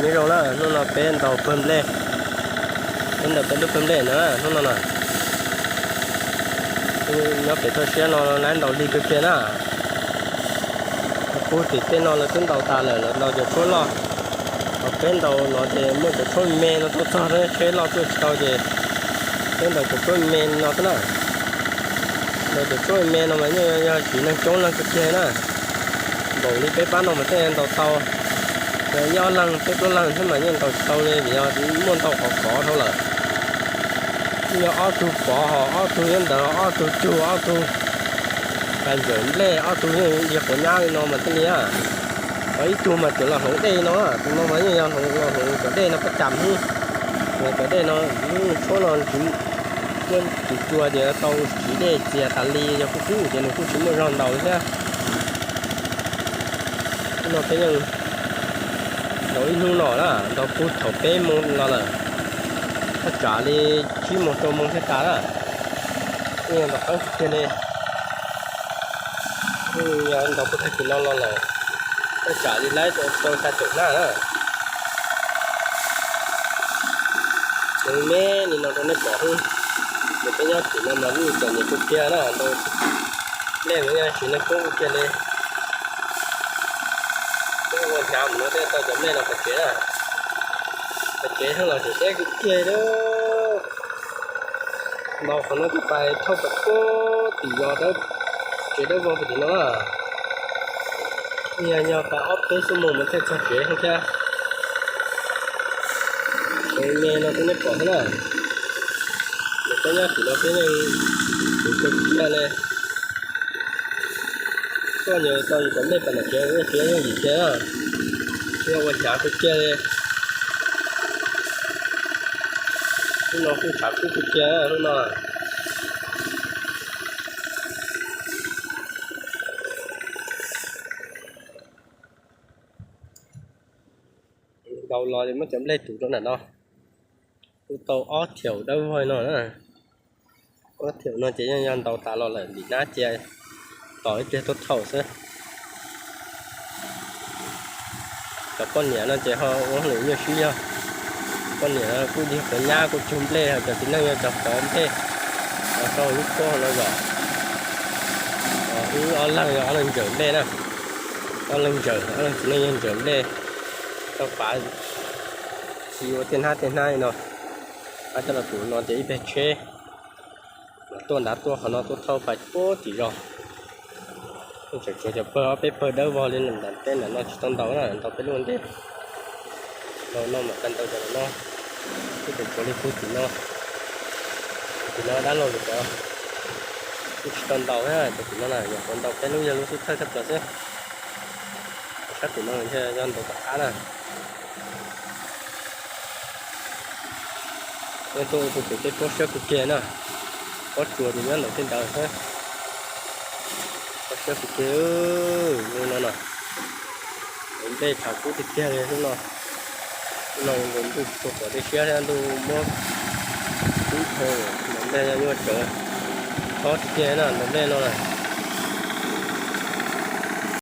Nyob zoo na, hnub no peb ntaus pawg nplej, peb ntaus peb lub pawg nplej no hnub no na. Nyob pem toj siab no lawv ntaus lig kawg kiag na. Kuv tim tej no lawv twb ntaus tas lawm, lawv ntaus cov tshuab loj. Ho peb ntaus no ces muaj cov tshuab me no tuaj txog, tsheb loj tuaj tsis tau ces peb ntaus cov tshuab me no xwb na. Ntaus cov tshuab me no mas yeej yog siv neeg coob leej kawg kiag na. Npaum li peb pab no mas tej ntaus tau ib ob leeg peb plaub leeg thiab mas yeej ntaus tsis tau li, vim yog muaj ntau qhov kov dhau lawm. Yog ob tug pov ho ob tug nyob ntawd, ob tug cug, ob tug npawm nplej, ob tug yeej yog quav nyab li no mas thiaj li. Ho ib tug mas tseem los hloov dej no, tus no mas yeej yog los hloov cov dej no pab cam xwb. Cov dej no, tshuab no muaj tus cua ces tau siv dej txias tas li, yog kuj kub ces nws kuj tsis muaj zog ntaus thiab. Hnub no peb yeej ntaus ib hnub no na, ntaus puag thaum peb moos los lawm, thaj tsam li tsib moos rau moos thiaj tas na. Yeej ntaus qeeb kawg kiag li. Yog ntaus puag tag kis no los lawm, thaj tsam li laib rau xya caum hnab na. Nws me li no rau nej pom xwb. Nws peb nyob tim no mas lub txom nyem kawg kiag na, ntaus nplej mas yog siv neeg coob kawg kiag li. Peb ua hnyav mus no thiaj tau cov nplej no pov tsev na. Pov tsev thiab los tseem deb kawg kiag li. Ntaus qhov no twb pais thauj pais puag tim zos dawb, tsev dawb vog puag tim no na. Yog yog pais ob peb xuab moos mas thiaj txog tsev thiab. Tsev me no twb nej pom xwb na. Nws peb nyob tim no peb yeej tus kawg kiag li. Tuaj nyuag tau yus cov nplej pais nram tsev, nplej tsev yeej yim kiag na. Yog ua hnyav kawg kiag li. Hnub no kuj tshav kub kawg kiag hnub no. Ntaus los muab cov nplej tus rau nram no. Kuj tau ob thiaum dawb vog no na. Ob thiaum no ces yeej yog ntaus tas los lawm, lim nab cia tos ib pliag tuaj thauj xwb. Cov poj niam no ces ho ua hauj lwm nyuaj siab yog. Poj niam no kuj yog quav nyab kuj cug nplej, ho cov txiv neej yog cov pov nplej, ho sau lub pob no zom. Wb ob leeg yog ob leeg ntsaws nplej na. Ob leeg ntsaws, ob leeg txiv neej yog ntsaws nplej, rau pav tsis ua tej hnab tej hnab li no. Pab coj los tus no ces ib pliag tsheb tuaj nrad tuaj qhov no tuaj thauj pais puag tim zos. Tseem tshuav cov pawg ob peb pawg dawb vog li nram tej nram no tsis tau ntaus na, ntaus peb lub ua ntej. Ntaus no mam pais ntaus cov no. Kuj tseem tshuav li puag tim no. Tim no dab laug lawv cov kuj tsis tau ntaus thiab, cov tim no na nyuam qhuav ntaus peb lub yog lub xub thawj tshaj plaws xwb. Sab tim no yog ntaus tom qab na. Yeej tuaj ua puag pem tej pob siab kawg kiag na. Pob tsuas ces nyob ntawm tej ntawd xwb. Pob siab kawg kiag li no na. Nplej tshav kub tiag tiag li hnub no. Hnub no ntuj tsis tshua pom dej siab thiab, ntuj muab kub dhau, nplej nyuaj tsawv. Tob tiag tiag na, nplej no na.